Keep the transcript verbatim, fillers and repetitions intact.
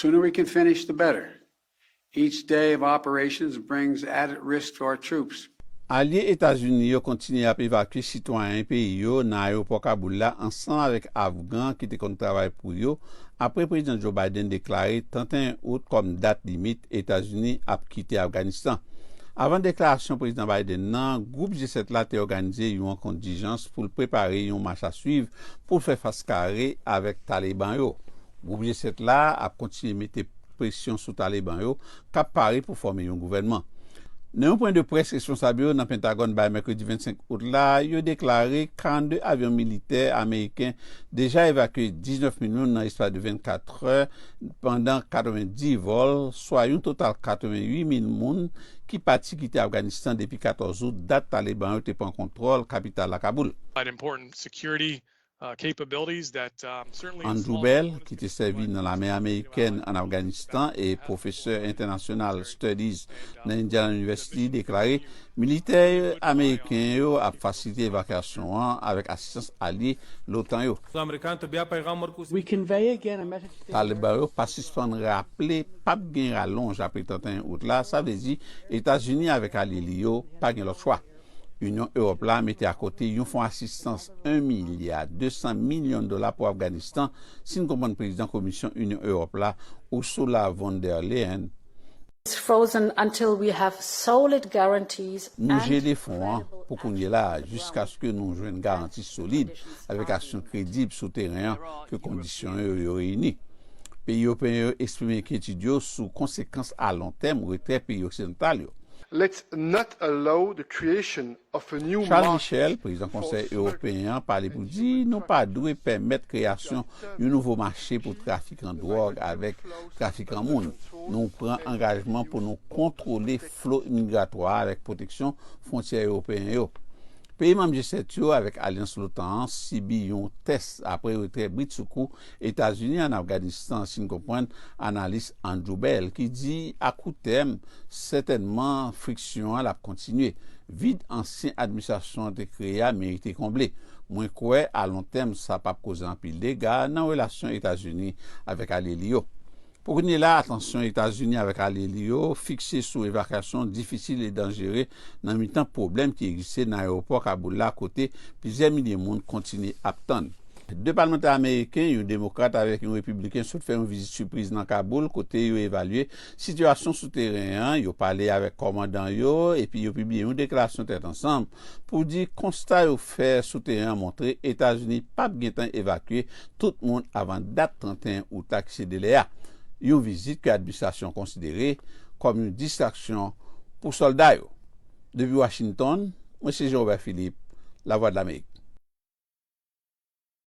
Sooner we can finish, the better. Each day of operations brings added risk to our troops. Alye Etazini yo kontinye ap evakye sitwayen peyi yo nan ayewopò Kaboul la ansanm avèk Afgan ki te konn travay pou yo, apre Prezidan Joe Biden deklare trannteyen out kòm dat limit Etazini ap kite Afganistan. Avan deklarasyon Prezidan Biden nan, gwoup G sèt la te òganize yon rankont dijans pou l prepare yon mach a swiv pou l fè fas kare avèk Taliban yo. Gwoup G sèt la ap kontinye mete presyon sou Taliban yo k ap pare pou fòme yon gouvènman. Nan yon pwen de près, responsab yo nan Pentagòn bay mèkredi vennsenk out la, yo deklare karannde avyon militè ameriken deja evakye diznèf mil moun nan espas de vennkat è pandan katrevenndis vòl, swa yon total katreventuit mil moun ki pati kite Afganistan depi katòz out, dat Taliban yo te pran kontwòl kapital la Kaboul. An Djoubel, ki te sèvi nan lame amerikèn ann Afganistan e pwofesè International Studies nan Indiana University, deklare militè ameriken yo ap fasilite evakyasyon an avèk asistans alye l'OTAN yo. Taliban yo pa sispann raple p ap gen ralonj apre trannteyen out la, sa vle di Etazini avèk alye li yo pa gen lòt chwa. Inyon Ewòp la mete akote yon fon asistans en milya de san milyon dola pou Afganistan, si n konprann prezidan Komisyon Inyon Ewòp la, Ursula von der Leyen. It's frozen until we have solid guarantees Nou jele fon an pou kounye la a, jiskaske nou jwenn garanti solid avèk aksyon kredib sou teren an ke kondisyon yo yo reyini. Peyi ewopeyen yo eksprime enkyetid yo sou konsekans alontèm retrè peyi oksidantal yo. Let's not allow the creation of a new Charles market Michel, prezidan Konsèy Ewopeyen an, pale pou di nou pa dwe pèmèt kreyasyon yon nouvo mache pou trafikan dwòg avèk trafikan moun. Nou pran angajman pou nou kontwole flo migratwa avèk pwoteksyon fwontyè ewopeyen yo. Peyi manm G sèt yo avèk alyans l'OTAN an sibi yon tès apre retrè britsoukou Etazini ann Afganistan, si n konprann analis Andrew Bell, ki di a kou tèm, sètènman friksyon an l ap kontinye. Vid ansyen administrasyon an te kreye a merite konble. Mwen kwè a lon tèm sa p ap koze anpil dega nan relasyon Etazini avèk alye li yo. Pou kounye la, atansyon Etazini avèk alye li yo fikse sou evakyasyon difisil e danjere nan mitan pwoblèm ki egziste nan ayewopò Kaboul la, kote plizyè milye moun kontinye ap tann. De palmantè ameriken, yon demokrat avèk yon repibliken, sot fè yon vizit sipriz nan Kaboul, kote yo evalye sitiyasyon sou teren an, yo pale avèk kòmandan yo, epi yo pibliye yon deklarasyon tèt ansanm pou di konsta yo fè sou teren an montre Etazini p ap gentan evakye tout moun avan dat trannteyen out la, ki se delè a. Yon vizit ke administrasyon an konsidere kòm yon distraksyon pou sòlda yo. Depi Washington, mwen se Jean Robert Philippe, Lavwadlamerik.